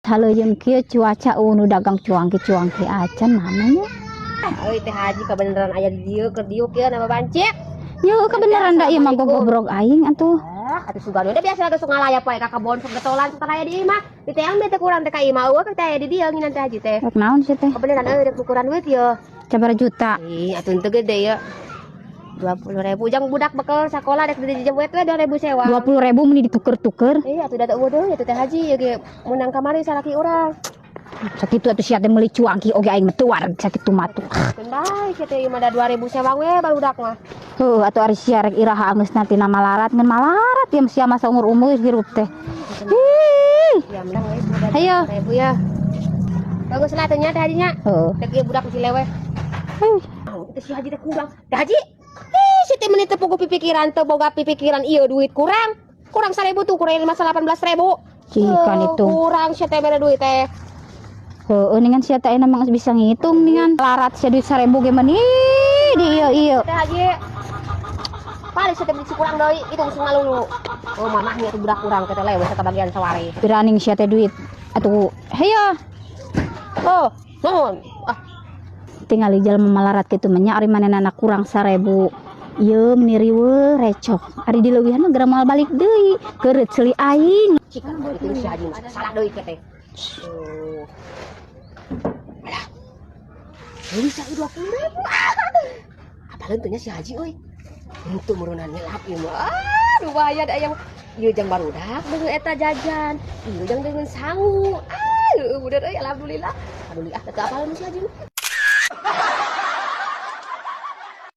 Haleuyeun kieu cuaca nu dagang cuangki-cuangki acan namanya. Euy, Teh Haji, kebeneran aya di dieu keur diuk ieu nama bancik. Yo, kebeneran da ieu mah gogobrog aing atuh. Ah, atuh sugan we biasa geus ngalayap wae ka kebon, sok getolan sok aya di imah. Di teang teh kurang teh ka imah eueuh teh aya di dieu nginan Teh Haji teh. Rek naon sih teh? Kebeneran euy rek ukuran duit ye. Sabaraha juta? Ih, atuh teu gede ya. 20.000 jang budak bekel sakola rek dijemput we 2.000 sewa. 20.000 meni dituker-tuker. Iya, atuh da teu eueuh deui atuh Teh Haji ieu ge meunang kamari salaki urang. Sakitu atuh sia teh meuli cuangki oge aing mah teu wareg sakitu mah tuh. Keun bae sia teh ieu mah da 2.000 sewang we barudak mah. Heuh, atuh ari sia rek iraha geus nanti na malarat ngan malarat ya sia masa umur-umur hirup teh. Ih. Ya menang we udah Ayo. 20.000 ya. Bagus lah teh nya Teh Haji nya. Heuh. Teh ieu budak si lewe. Heuh. Teh si Haji teh kurang. Teh Haji. Ih, si teh meuni teu boga pipikiran, teu boga pipikiran ieu duit kurang. Kurang 1.000 tuh, kurang 18.000. Cikan itu. Kurang si teh mere duit teh. Heueuh, ningan sia teh emang geus bisa ngitung ningan. Larat sia duit 1.000 ge meni di ieu ieu. Teh Haji. Paling si teh beli kurang deui, itu geus ngalulu. Oh, mamahnya tuh budak kurang kita lewe bagian sawari. Piraning sia teh duit. Atuh, hayo. Oh, nuhun. Ah, Tinggal jelema malarat kitu mah nya ari manehna kurang 1.000. Ieu meni riweuh recok. Ari dileuwihan mah geura moal balik deui. Keureut ceuli aing. Cikan itu si Haji salah deui ke teh. Oh. Alah. Leuwih sa 20.000. Apaleun teh nya si Haji euy. Untuk meureunan nyelap ieu mah. Ah, lumayan aya. Ieu jang barudak deungeun eta jajan. Ieu jang deungeun sangu. Ah, heueuh budak euy, alhamdulillah. Alhamdulillah, teu apaleun si Haji.